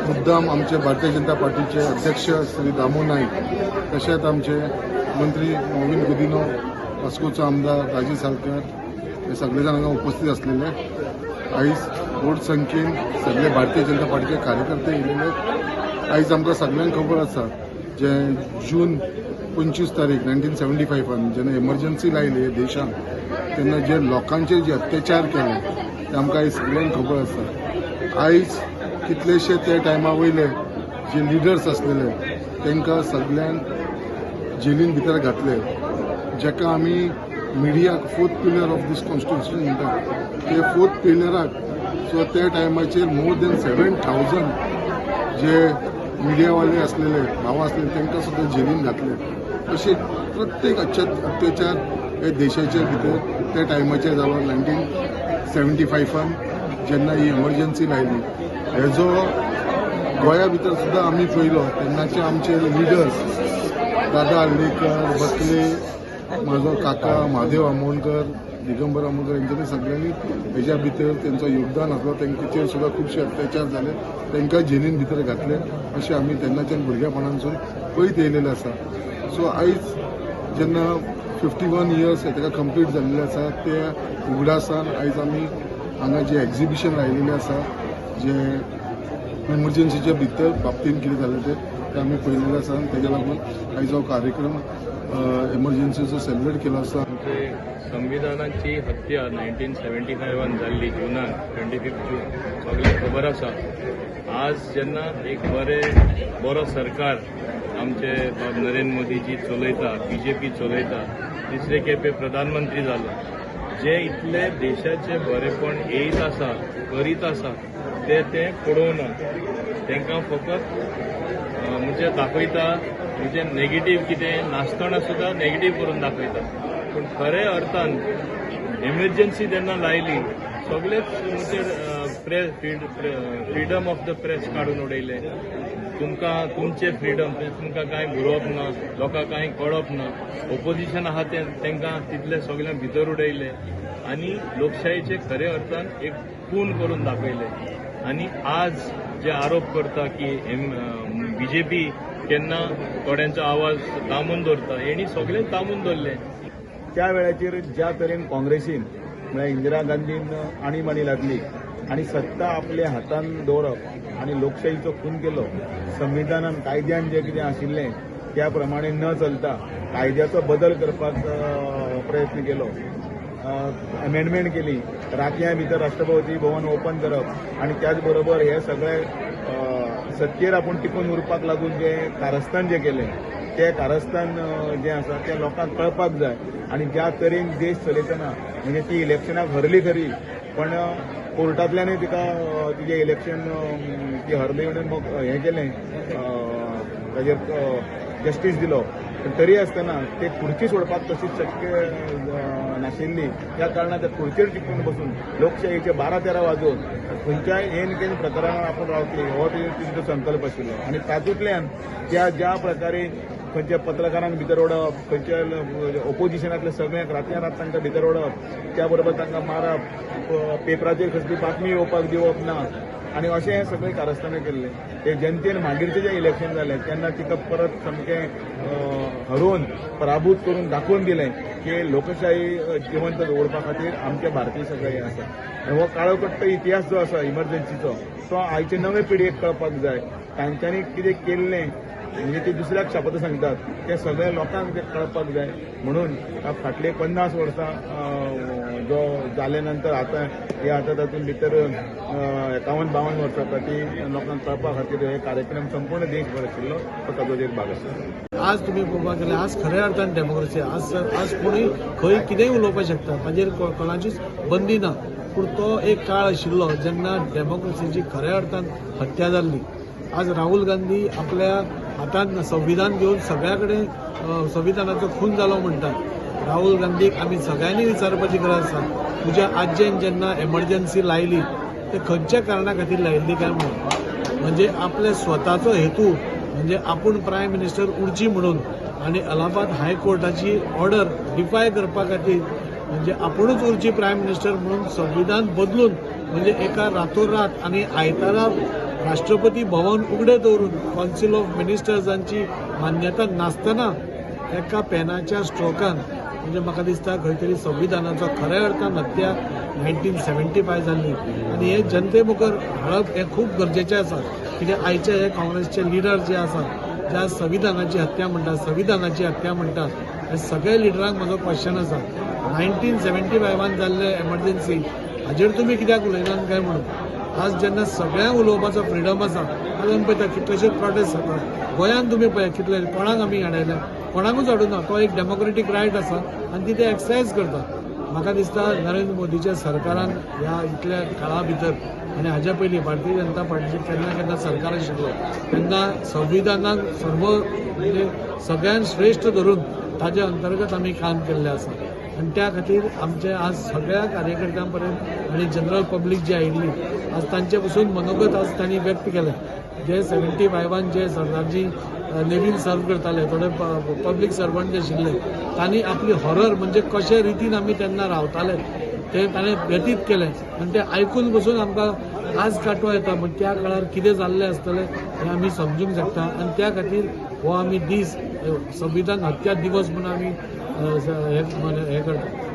मुद्दाम आमचे भारतीय जनता पार्टीचे अध्यक्ष श्री दामू नाईक, तशेंच आमचे मंत्री मॉवीन गुदिन्हो, वास्कोचो आमदार राजू सालकर हे सगळे जाण हांगा उपस्थित आसलेले. आयज व्हड संख्येन सगळे भारतीय जनता पार्टीचे कार्यकर्ते येयलेले. आयज आमकां सगळ्यांक खबर आसा, जे जून 25 तारीख 1975 जेन्ना एमर्जन्सी लायली देशान, तेन्ना जे लोकांचेर जे अत्याचार केले ते आमकां आयज सगळ्यांक खबर आसा. आयज कितलेशे त्या टायमा वयले जे लिडर्स आसलेले तांकां सगळ्यांक जेलीन भितर घातले. जेका आमी मिडियाक fourth pillar of this constitution म्हणटा, ते फोर्थ पिलराक सो त्या टायमाचेर मोर दॅन 7,000 जे मिडियावाले आसलेले भाव आसलेले तांकां सुद्दां जेलीन घातले. अशे प्रत्येक अत्याचार हे देशाच्या भितर त्या टायमाचेर जालो 1975 जेन्ना ही एमर्जन्सी लायली. हेजो गोंया भितर सुद्दां आमी पळयलो, तेन्नाचे आमचे लिडर्स दादा आर्लेकर, बकले, म्हाजो काका महादेव आमोणकर, दिगंबर आमोणकर हेंच्यांनी सगळ्यांनी हेज्या भितर तेंचो योगदान आसलो. तेंचेर सुद्दां खुबशे अत्याचार जाले, तांकां जेलीन भितर घातले. अशें आमी तेन्नाच्यान भुरगेपणानसून पळयत येयलेले आसा. सो आयज जेन्ना 51 इयर्स ताका कंप्लीट जाल्लेले आसा, त्या उगडासान आयज आमी हांगा जे एक्झिबिशन लायलेलें आसा, जे एमर्जन्सीच्या भितर बाबतीन कितें जालें तें तें आमी पळयलेलें आसा आनी तेज्या लागून आयज हो कार्यक्रम एमर्जन्सीचो सेलिब्रेट केलो आसा. आमचे संविधानाची हत्या 1975 जाल्ली जुनान, 25 जून, सगळ्यांक खबर आसा. आज जेन्ना एक बरें बरो सरकार आमचे बाब नरेंद्र मोदीजी चलयता, बीजेपी चलयता, तिसरे खेपे प्रधानमंत्री जालो, जे इतले देशाचे बरेपण येयत आसा, करीत आसा, ते ते पळोवना. तांकां फकत म्हणजे दाखयता, म्हणजे नेगेटीव कितें नासतना सुद्दां नेगेटीव करून दाखयता. पूण खरे अर्थान एमर्जन्सी जेन्ना लायली, सगळेच म्हणजे press, freedom of the press काडून उडयले. तुमकां तुमचे फ्रिडम, तुमकां कांय बरोवप ना, लोकांक कांय कळप ना. ओपोजिशन आहा ते तांकां तितले सगळ्यांक भितर उडयले आनी लोकशायेचे खरे अर्थान एक खून करून दाखयले. आनी आज जे आरोप करता की बीजेपी केन्ना थोड्यांचो आवाज दामून दवरता, हेणी सगळें दामून दवरलें. त्या वेळाचेर ज्या तरेन काँग्रेसीन, म्हळ्यार इंदिरा गांधीन आणीबाणी लागली आनी सत्ता आपल्या हातान दवरप आनी लोकशाहीचो खून केलो, संविधानान कायद्यान जें कितें आशिल्लें त्या प्रमाणे न चलता कायद्याचो बदल करपाक प्रयत्न केलो, अमेंडमेंट केली, रातयां भितर राष्ट्रपती भवन ओपन करप आनी त्याच बरोबर हे सगळे सत्तेर आपूण टिकून उरपाक लागून जे कारस्थान जे केलें ते कारस्थान जें आसा तें लोकांक कळपाक जाय. आनी ज्या तरेन देश चलयतना, म्हणजे ती इलेक्शनाक हरली खरी, पण कोर्टांतल्यानूय तिका तिजें इलेक्शन ती हरली म्हणून मग हें केलें, ताजेर जस्टीस दिलो, पण तरी आसतना ते खुर्ची सोडपाक तशी शक्य नाशिल्ली. त्या कारणान त्या खुर्चेर टिकून बसून लोकशाहीचे 12-13 वाजोवन खंयच्याय येन केन प्रकरणान आपूण रावतली हो तेंचो संकल्प आशिल्लो. आनी तातूंतल्यान त्या ज्या प्रकारे खंयच्या पत्रकारांक भितर ओडप, खंयच्या ओपोजिशनांतल्या सगळ्यांक रातयां रात तांकां भितर ओडप, त्या बरोबर तांकां मारप, पेपराचेर कसली बातमी येवपाक दिवप ना आनी अशें हें सगळें कारस्थानां केल्लें. ते जनतेन मागीरचें जें इलेक्शन जालें तेन्ना तिका परत सामकें हरोवन पराभूत करून दाखोवन दिलें की लोकशाही जिवंत दवरपा खातीर आमचे भारतीय सगळे हें आसा. आनी हो काळोकट्ट इतिहास जो आसा इमर्जन्सीचो, तो आयचे नवे पिळगेक कळपाक जाय. तांच्यांनी कितें केल्लें, म्हणजे ते दुसऱ्याक शापतां सांगतात, ते सगळ्या लोकांक ते कळपाक जाय. म्हणून फाटले 50 वर्सां जो जाले नंतर आतां हे आतां तातूंत भितर 51-52 वर्सां जाता, ती लोकांक कळपा खातीर हे कार्यक्रम संपूर्ण देशभर आशिल्लो, तो ताजो एक भाग आशिल्लो. आज तुमी पळोवपाक गेल्यार आज खऱ्या अर्थान डेमोक्रेसी. आज आज कोणूय खंय कितेंय उलोवपाक शकता, ताजेर कोणाचीच बंदी ना. पूण तो एक काळ आशिल्लो जेन्ना डेमोक्रेसीची खऱ्या अर्थान हत्या जाल्ली. आज राहुल गांधी आपल्या हातान संविधान घेवन सगळ्या कडेन संविधानाचो खून जालो म्हणटा. राहुल गांधीक आमी सगळ्यांनी विचारपाची गरज आसा, तुज्या आज्जेन जेन्ना एमर्जन्सी लायली ते खंयच्या कारणा खातीर लायिल्ली काय म्हणून. म्हणजे आपले स्वताचो हेतू म्हणजे आपूण प्रायम मिनिस्टर उरची म्हणून आनी अलाहाबाद हायकोर्टाची ऑर्डर डिफाय करपा खातीर, म्हणजे आपुणूच उरची प्रायम मिनिस्टर म्हणून संविधान बदलून, म्हणजे एका रातोरात आनी आयतारा राष्ट्रपती भवन उगडें दवरून कावन्सील ऑफ मिनिस्टर्सांची मान्यता नासतना एका पेनाच्या स्ट्रोकान, म्हणजे म्हाका दिसता खंय तरी संविधानाचो खऱ्या अर्थान हत्या 1975 जाल्ली. आनी हे जनते मुखार हाडप हें खूब गरजेचें आसा, कित्याक आयचे हे काँग्रेसचे लिडर जे आसा, ज्या संविधानाची हत्या म्हणटात, संविधानाची हत्या म्हणटात, हे सगळे लिडरांक म्हजो क्वेश्चन आसा, 1975 जाल्ले एमर्जन्सी हाजेर तुमी कित्याक उलयनात काय म्हणून. आज जेन्ना सगळ्यांक उलोवपाचो फ्रिडम आसा, आज आमी पळयता कितलेशेच प्रोटेस्ट जाता गोंयांत. तुमी पळया कितले, कोणाक आमी हाडयल्या? कोणाकूच हाडूना. तो एक डेमोक्रेटीक रायट आसा आनी ती ते एक्सरसायज करता. म्हाका दिसता नरेंद्र मोदीच्या सरकारान ह्या इतल्या काळा भितर आनी हाज्या पयलीं भारतीय जनता पार्टीचें केन्ना केन्ना सरकार आशिल्लो तेन्ना संविधानाक सर्व म्हणजे सगळ्यात श्रेश्ठ धरून ताजे अंतर्गत आमी काम केल्लें आसा. आनी त्या खातीर आमचे आज सगळ्या कार्यकर्त्यां पर्यंत आनी जनरल पब्लीक जी आयिल्ली आज, तांचे पसून मनोगत आज तांणी व्यक्त केलें. जे 75 जे सरदारजी नेवीन सर्व करताले, थोडे पब्लीक सर्वंट जे आशिल्ले, तांणी आपली हॉरर म्हणजे कशे रितीन आमी तेन्ना रावताले ते ताणें व्यतीत केलें. आनी ते आयकून बसून आमकां आज कांटो येता. म्हणजे त्या काळार कितें जाल्लें आसतलें हें आमी समजूंक शकता. आनी त्या खातीर हो आमी दीस संविधान हत्या दिवस म्हणून आमी हे करता.